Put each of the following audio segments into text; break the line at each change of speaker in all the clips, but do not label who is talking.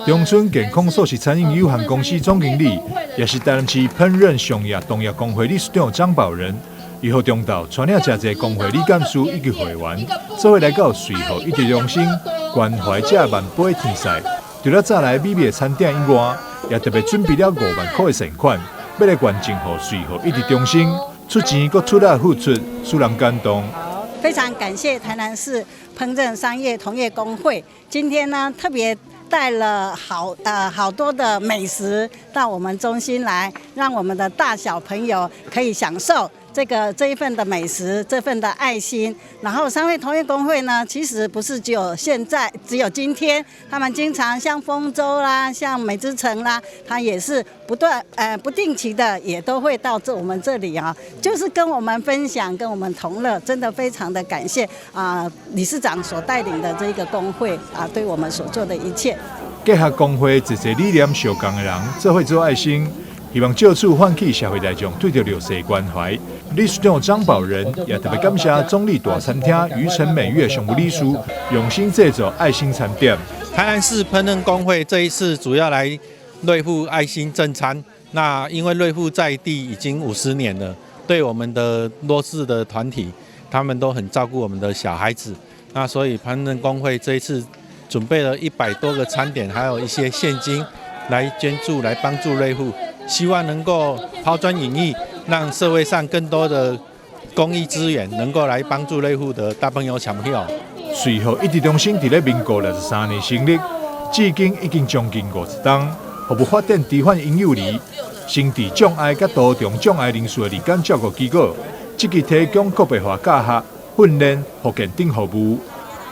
中春健康素食餐飲有限公司總經理，也是台南市烹飪商業同業公會理事長張寶仁，伊予中晝帶領誠濟公會理監事以及會員，做伙來到瑞和醫治中心關懷這萬杯天菜。除了早來美味的餐點以外，也特別準備了5萬箍的善款，欲來捐贈予瑞和醫治中心，出錢閣出力付出，使人感動。
非常感謝台南市烹飪商業同業公會，今天呢特別帶了好多的美食到我們中心來，讓我們的大小朋友可以享受這一份的美食，這份的愛心。然後商會同業公會呢，其實不是只有現在，只有今天，他們經常像豐州啦，像美之城啦，他也是不斷不定期的也都會到這我們這裡啊，就是跟我們分享，跟我們同樂，真的非常的感謝啊理事長所帶領的這個公會啊，對我們所做的一切。
結合公會濟濟理念相仝的人，做伙做愛心，希望藉此喚起社會大眾對著弱勢關懷。理事長張寶仁也特別感謝中壢大餐廳漁城美月常務理事用心製作愛心餐點。
台南市烹飪公會這一次主要來瑞富愛心贈餐。那因為瑞富在地已經50年了，對我們的弱勢的團體，他們都很照顧我們的小孩子。那所以烹飪公會這一次準備了100多個餐點，還有一些現金來捐助，來幫助瑞富，希望能夠拋磚引玉，讓社會上更多的公益資源能夠來幫助瑞富的大朋友小朋友。
瑞和醫治中心佇咧民國63年成立，至今已經將近50冬，服務發展遲緩嬰幼兒、心智障礙佮多重障礙人士的日間照顧機構，積極提供個別化教學、訓練、復健等服務。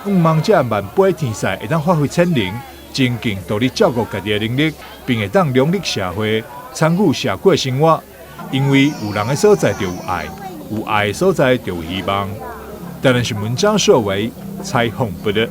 向望這萬杯天菜會當發揮潛能，增進獨立照顧家己的能力，並會當融入社會，參與社區生活。因為有人的所在就有愛，有愛的所在就有希望。台南新聞張碩維採訪報導。